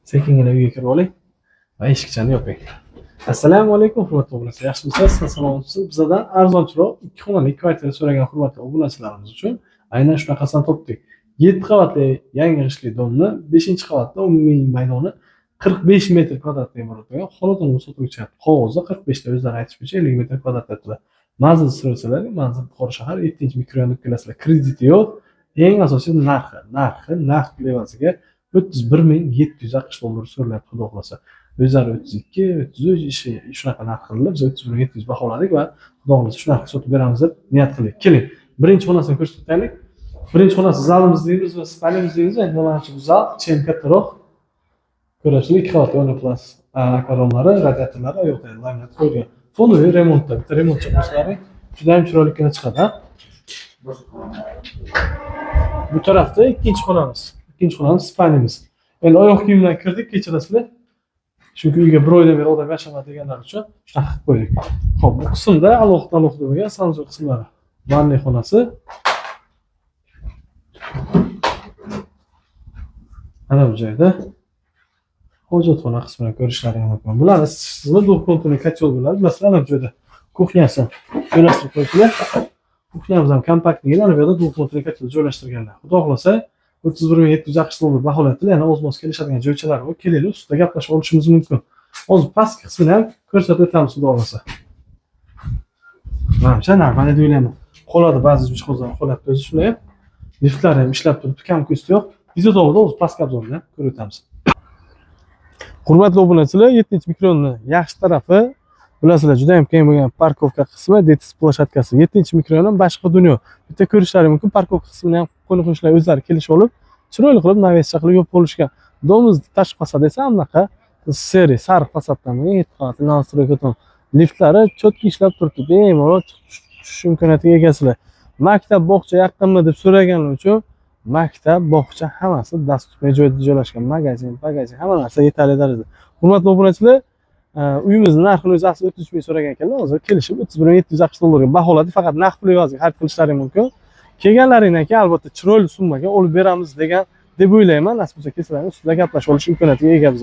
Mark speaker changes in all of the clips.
Speaker 1: Sekingina uyga kirib oling va eshikchani yoping. Assalomu alaykum, hurmatli obunachilar. Yaxshimisiz? Salomatsiz? Bizdan arzonchiroq ikki xonali kvartira so'ragan hurmatli obunachilarimiz uchun aynan shunaqasini topdik. 7 qavatli yangi g'ishtli дом ni 5-qavatda umumiy maydoni 45 metr kvadratga iborat bo'lgan xonadonni sotuvga chiqyapti. Qog'ozda 45 ta, o'zlari aytish bo'yicha 50 metr kvadrat debdilar. Manzil so'rasalar, manzil Buxoro shahar 7-mikrorayon deb kelasizlar. Krediti yo'q. Eng asosiy narxi, narxi naqd pul evaziga 31 700 AQSh dollari so'ralyapti, xudo xohlasa. O'zlari 32, 33 ishi shunaqa narx qildilar. Biz 31 700 baholadik va xudo xohlasa shu narxga sotib beramiz deb niyat qildik. Keling, birinchi xonasini ko'rsatib o'taylik. Birinchi xonasi zalimiz deymiz va спальня miz deymiz. Endi mana shu zal, ichi ham kattaroq. Ko'rasizlar, ikki qavatli plast akvadomlari, radiatorlari, u yoqda laminat qo'yilgan. Фоновый remontda, bitta remont chiqmashlari juda ham chiroylikkina chiqadi, ha? Bu tarafda ikkinchi xonamiz. Ikkinchi xonamiz спальня miz. Endi oyoq kiyimdan kirdik, kechirasizlar. Chunki uyga bir oydan beri odam yashamadi deganlar uchun shunaqa qilib qo'ydik. Xo'p, bu qismda alohida alohida bo'lgan санузел qismlari. Ванный xonasi. Ana bu joyda hojatxona qismini ko'rishlaring mumkin. Bularni isitishni двухконтурный котел bo'ladi. Bilasizlar, ana bu joyda кухня si joylashtirib qo'yibdilar. Кухня miz ham компактный, ana bu yerda двухконтурный котел joylashtirganlar. Xudo xohlasa 31 700 AQSh dollar baholayaptilar. Yana oz-moz kelishadigan joychalar bor. Kelinglar, ustida gaplashib olishimiz mumkin. Hozir pastki qismini ham ko'rsatib o'tamiz, xudo xohlasa. Manimcha, нормально deb o'ylayman. Qoladi, ba'zi jihozlar qolyapti o'zi shunday. Liftlar ham ishlab turibdi, kam ko'sti yo'q. Video davomida o'zi pastki обзор ni ham ko'rib o'tamiz. Hurmatli obunachilar, 7-mikrorayonni yaxshi tarafi, bilasizlar, juda ham keng bo'lgan парковка qismi, детский площадка si. 7-mikrorayon ham boshqa dunyo. Bitta ko'rishlari mumkin, парковка qismini ham qo'ni qo'shnilar o'zlari kelishib olib, chiroyli qilib навес cha qilib yopib olishgan. Дом imiz tashqi fasadi esa anaqa серый, sariq fasaddan bo'lgan 7 qavatli новостройка дом. Liftlari четко ishlab turibdi. Bemalol chiqib tushish imkoniyatiga egasizlar. Maktab, bog'cha yaqinmi deb so'raganlar uchun maktab, bog'cha hammasi доступный joyda joylashgan. Magazin, bagazin, hamma narsa yetarli darajada. Hurmatli obunachilar, uyimizni narxini o'zi asli 33 ming so'ragan ekanlar. Hozir kelishib 31 700 AQSh dollariga baholadik. Faqat naqd pul evaziga xarid qilishlari mumkin. Kelganlaringdan keyin albatta chiroyli summaga olib beramiz degan deb o'ylayman. Nasib bo'lsa kelsalar ustida gaplashib olish imkoniyatiga ega biz.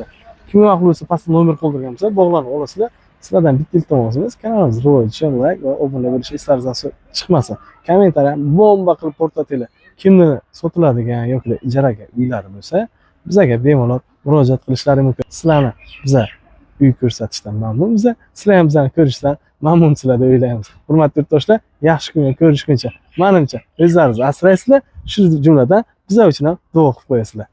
Speaker 1: Kimga ma'qul bo'lsa, pastda nomer qoldirganmiz, bog'lanib olasizlar. Sizlardan bitta iltimosimiz, kanalimiz rivoji uchun layk va obuna bo'lish eslaringizdan chiqmasin. Kommentariy bomba qilib portlatinglar. Kimni sotiladigan yoki ijaraga uylari bo'lsa, bizaga bemalol murojaat qilishlari mumkin. Sizlarni biza uy ko'rsatishdan mamnun biza, sizlar ham bizani ko'rishdan mamnunsizlar deb o'ylaymiz. Hurmatli yurtdoshlar, yaxshi kunga ko'rishguncha, manimcha, o'zlaringizni asraysizlar, shu jumladan bizlar uchun ham duo qilib qo'yasizlar.